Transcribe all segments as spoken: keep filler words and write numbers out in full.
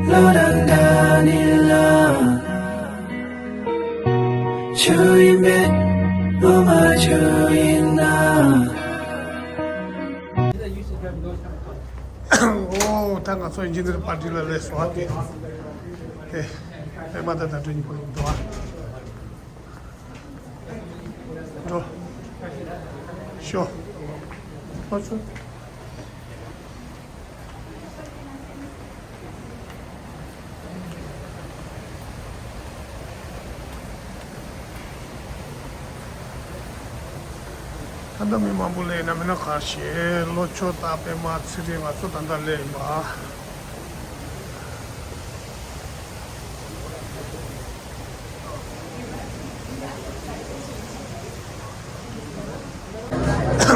བློ་རང་འདྲ་ནི་ལ། ཆུ་ཡིན་མེད་ངོ་མ་ཆུ་ཡིན་ན། ཨོ་ད་ང་ཚོ་ཨིན་ཇི་ནི་ཡར་པར་ཊི་ལ་སླེབས་སོང་ཨ། དེ་དེ་པད་མ་དང་ཟླ་སྒྲོན་གཉིས་པོ་ཡིན་འདུག་ཨ། འགྲོ། ཤོག་ཨ་ཚོ། ད་ལྟ་མི་མང་པོ་སླེབས་ན་མི་ན་གར་ཞེས་ལྷོ་ཕྱོགས་ད་པད་མ་ཚེ་རིང་ང་ཚོ་ད་ལྟ་སླེབས་ཡིན་པ།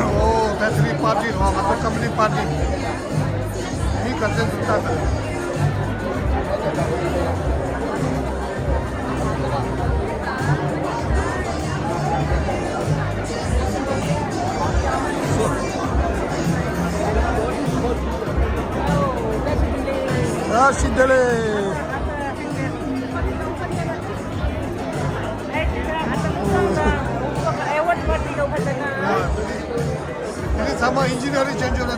ཨོ་ད་ཚེ་རིང་པར་ཊི་རོགས་ང་ཚོ་ཀམ་པ་ནི་པར་ཊི། མི་ག་ཚོད་འདུག་ད་ལྟ། བཀྲ་ཤིས་བདེ་ལེགས། དེ་ཚང་མ་ཨིན་ཇི་ནི་ཡར་ཅན་ཅོ་ན་ད།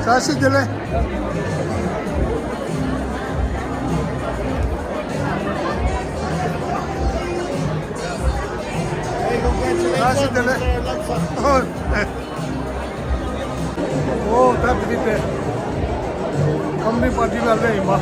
བཀྲ་ཤིས་བདེ་ལེགས། བཀྲ་ཤིས་བདེ་ལེགས། ཨོ་ད་དེ་རིང་དེ་ཀམ་པ་ནི་པར་ཊི་ལ་སླེབས་ཡིན་པ།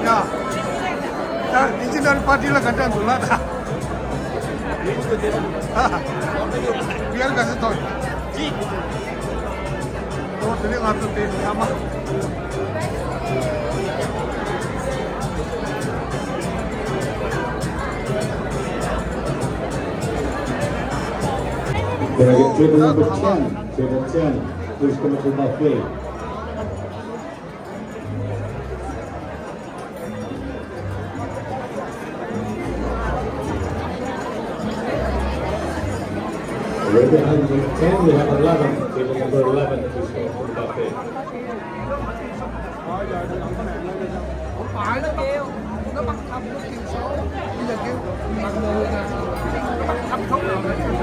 ཡ། ད་ཨིན་ཇི་ནི་ཡར་པར་ཊི་ལ་ག་འདྲ་འདུག་ལ་ད། ཧ་ཧ། བི་ཨར་ག་ཚོད་ཐོག་ཡོད། ཨོ་དེ་ནས་ང་ཚོ་དེ་ཚང་མ། Can I get table number ten? Table ten, please come up to the buffet. Right behind you, ten, we have eleven. Table number eleven, please come up to the buffet.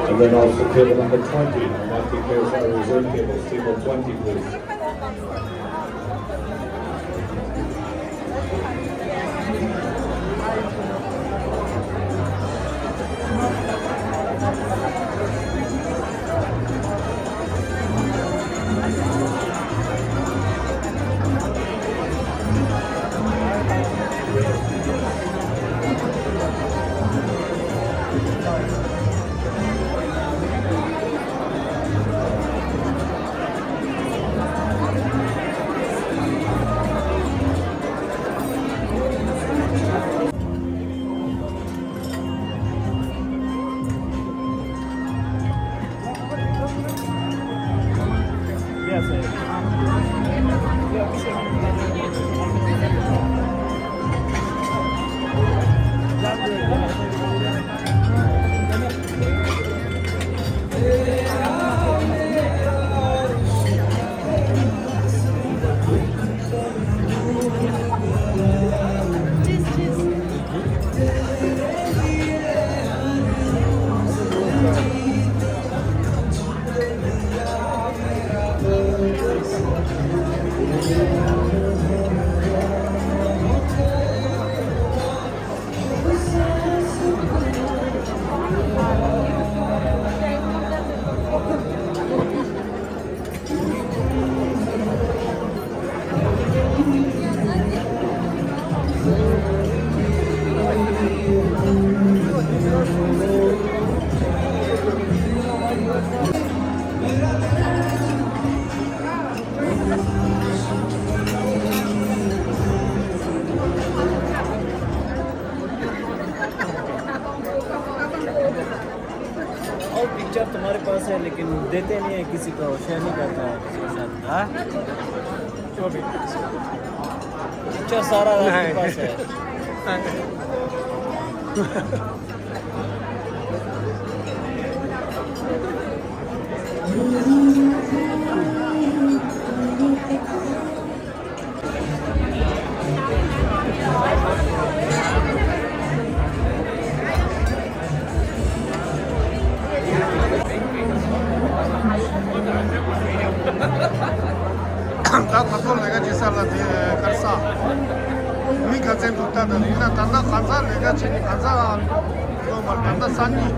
And then also table number twenty, and that declares our reserve tables. Table twenty, please. हमारे पास है, लेकिन देते नहीं है किसी को, शेयर नहीं करता है किसी के साथ। हाँ? जो भी। अच्छा, सारा आपके पास है। ད་ང་ཚོ་ལས་ཀ་བྱེད་ས་ལ་དེ་གར་ས་མི་ག་ཚད་འདུག་ལྟ་དང་། ཡིན་ན་ད་ལྟ་གང་ས་ལས་ཀ་བྱེད་ནི་གང་ས་ཡོད་མ་རེད། ད་ལྟ་ས་གཉིས་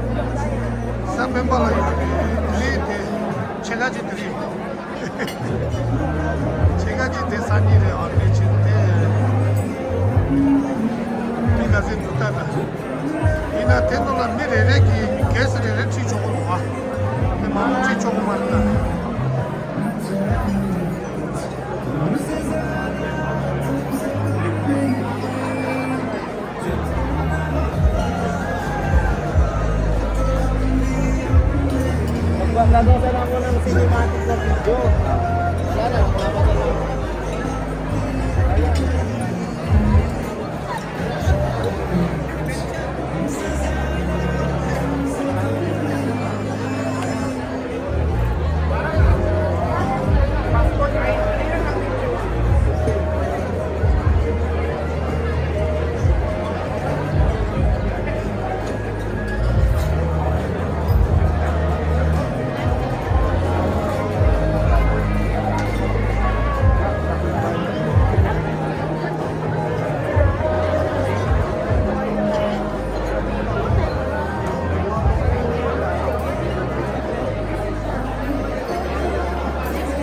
ས་སྤེན་པ་ལ་ཡོད་པའི་དེ་རེད། དེ་ཕྱེད་ཀ་ཅིག་དེ་རེད། ཕྱེད་ཀ་ཅིག་དེ་ས་གཉིས་རེད། ཨ་རེད་ཕྱིན་དེ་མི་ག་ཚད་འདུག་ལྟ་དང་། ཡིན་ན་དེ་ནང་ལ་མི་རེ་རེ་གིས་གེ་སི་རེ་རེ་ཁྲིད་ཆོག་གི་འདུག་ཨ། དེ་མང་པོ་ཁྲིད་ཆོག་གི་མ་རེད་ད།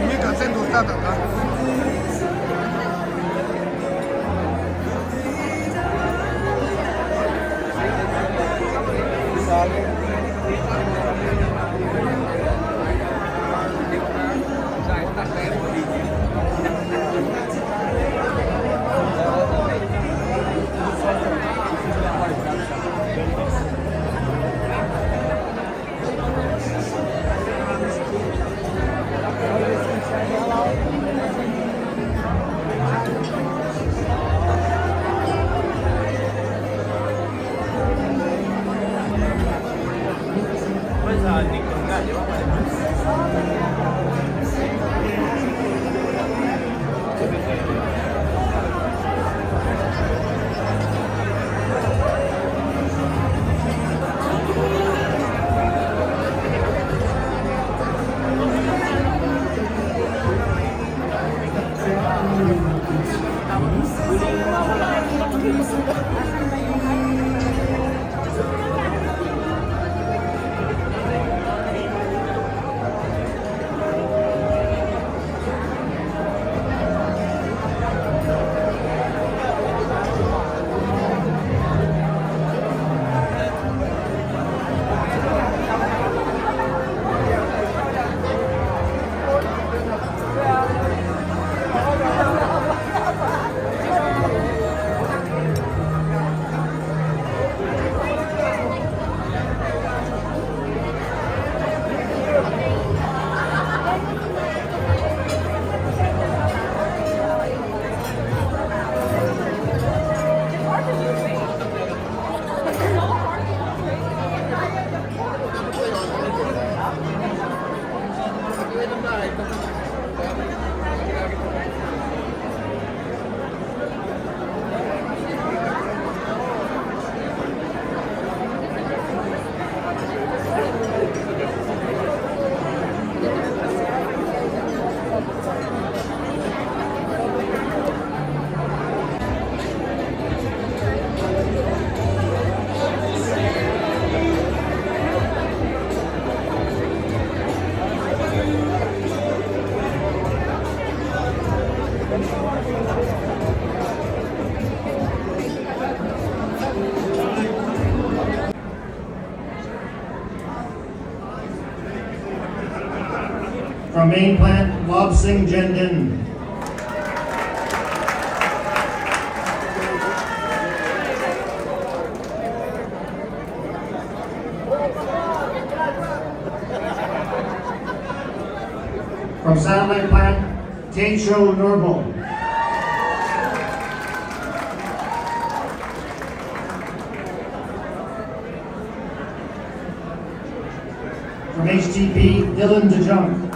མི་ག་ཚད་འདུག་ལྟ་དང་ད། From main plant, Lobsang Jenden. From Satellite Plant, Tensho Norbo. From H T P, Dylan DeJong.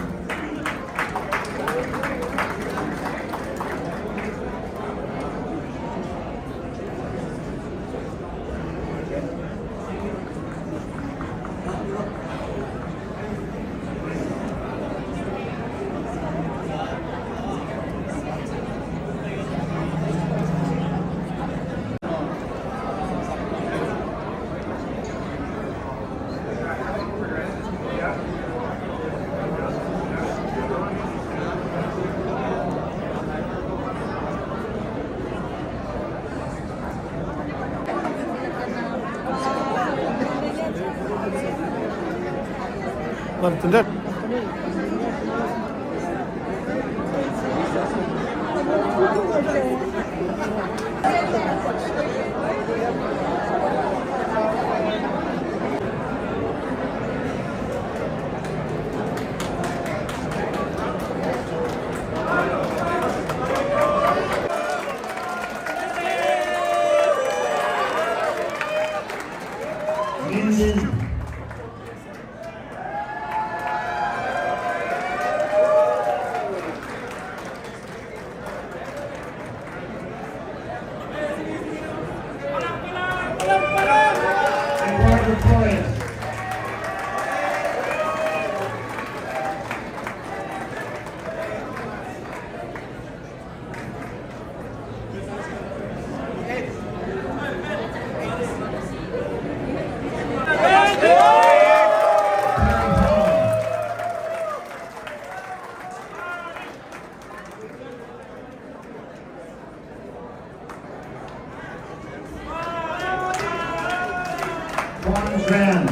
Quang Tran.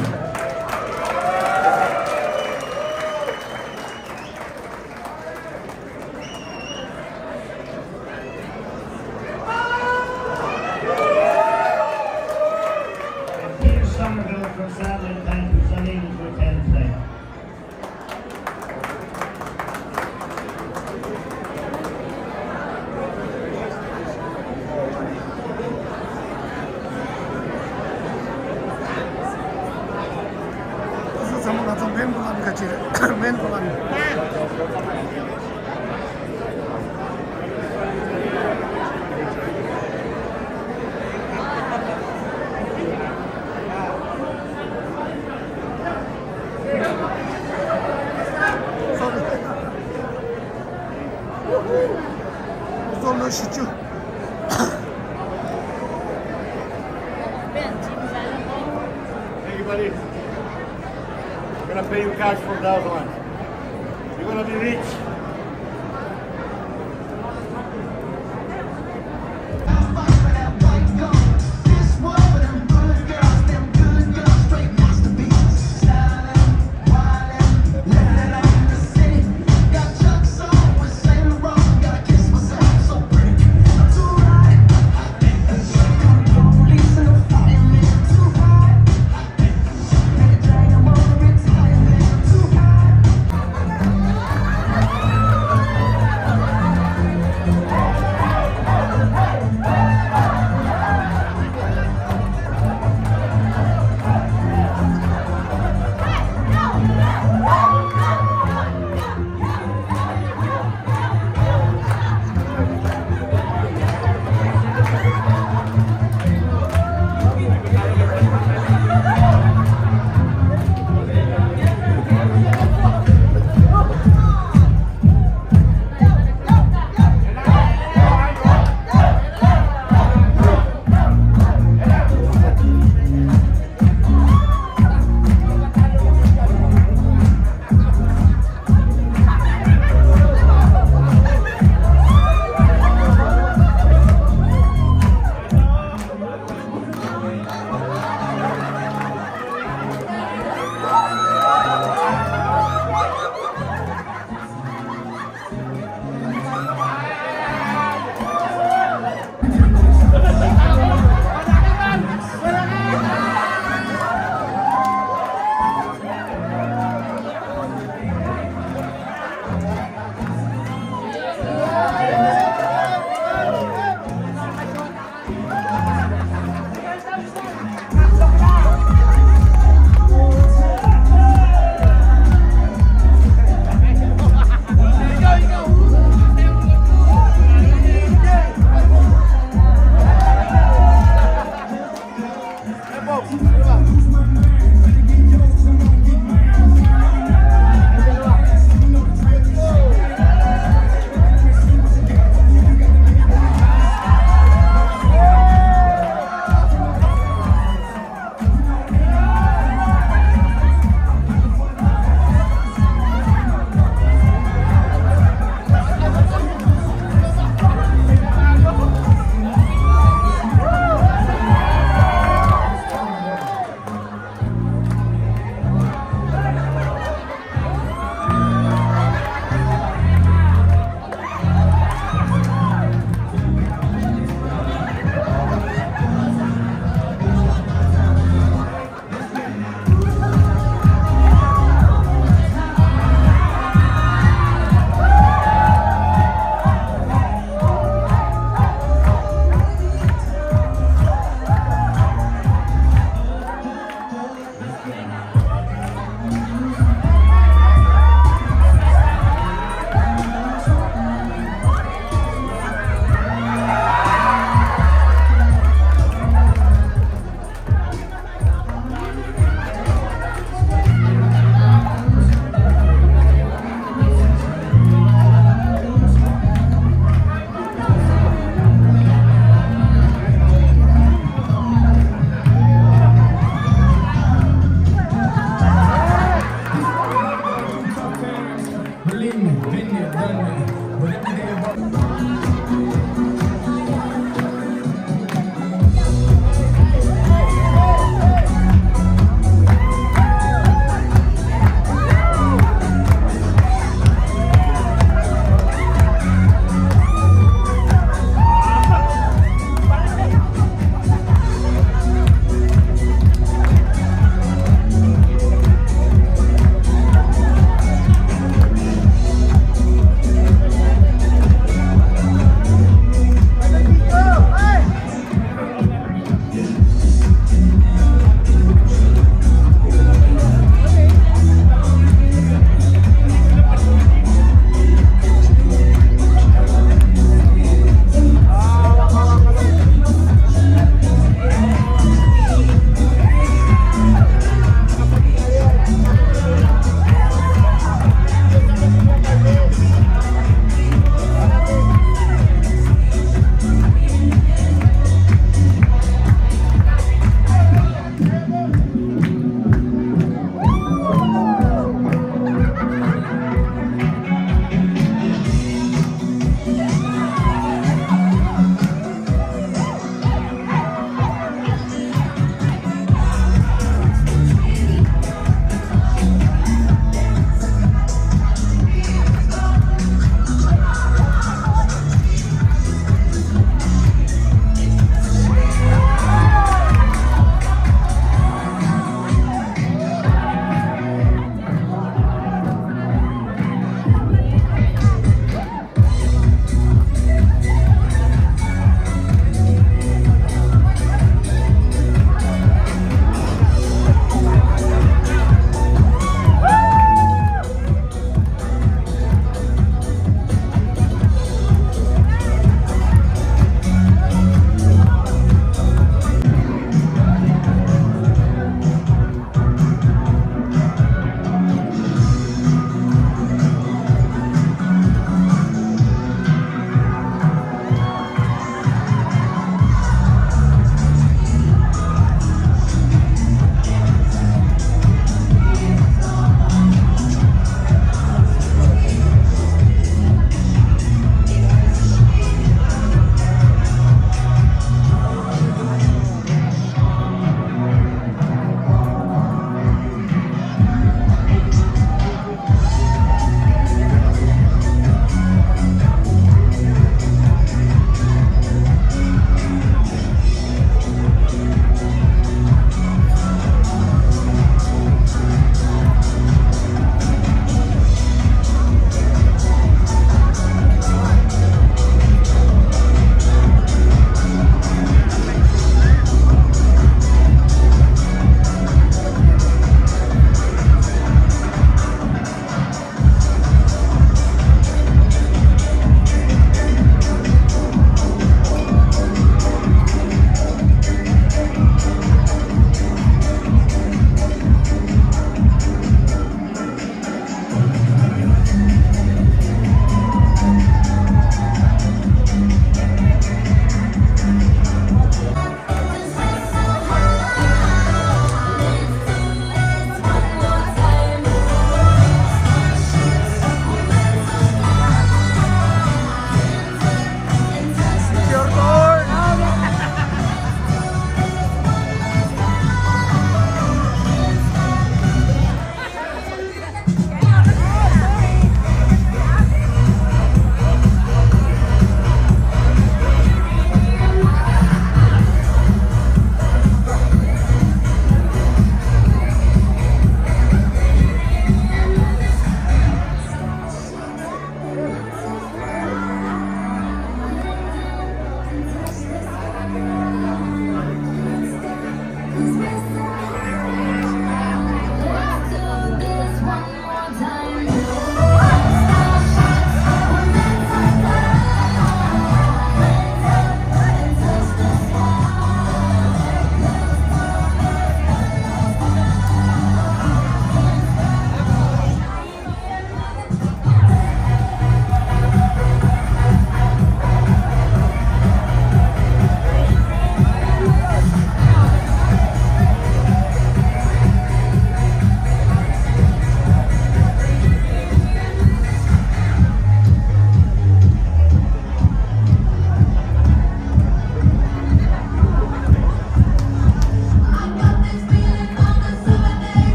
And Peter Somerville from Satellite Bank, who's unable to attend today. ཚང་མ་ང་ཚོ་མེན་པོ་ལམ་ཁ་ཅིག་རེད། མེན་པོ་ལམ། Hey, buddy. I'm gonna pay you cash for that one. You're gonna be rich.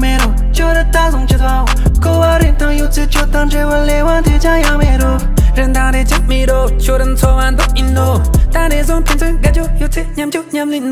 མེད་རུ་ཁྱོད་ར་ད་བཟུང་ཆེ་ཐོག་གོ་བ་རིན་ཐང་ཡོད་ཚེ་ཁྱོད་དང་འབྲེལ་བ་ལས་བ་དེ་ཅང་ཡང་མེད་རུ། རིན་ཐང་རེ་ཅང་མེད་རུ་ཁྱོད་ར་འཚོ་བ་འདུག་ཡིན་ནོ། ད་ནས་བཟུང་ཕན་ཚུན་དགའ་རྒྱུ་ཡོད་ཚེ་མཉམ་རྒྱུ་མཉམ་ལེན་ནོ།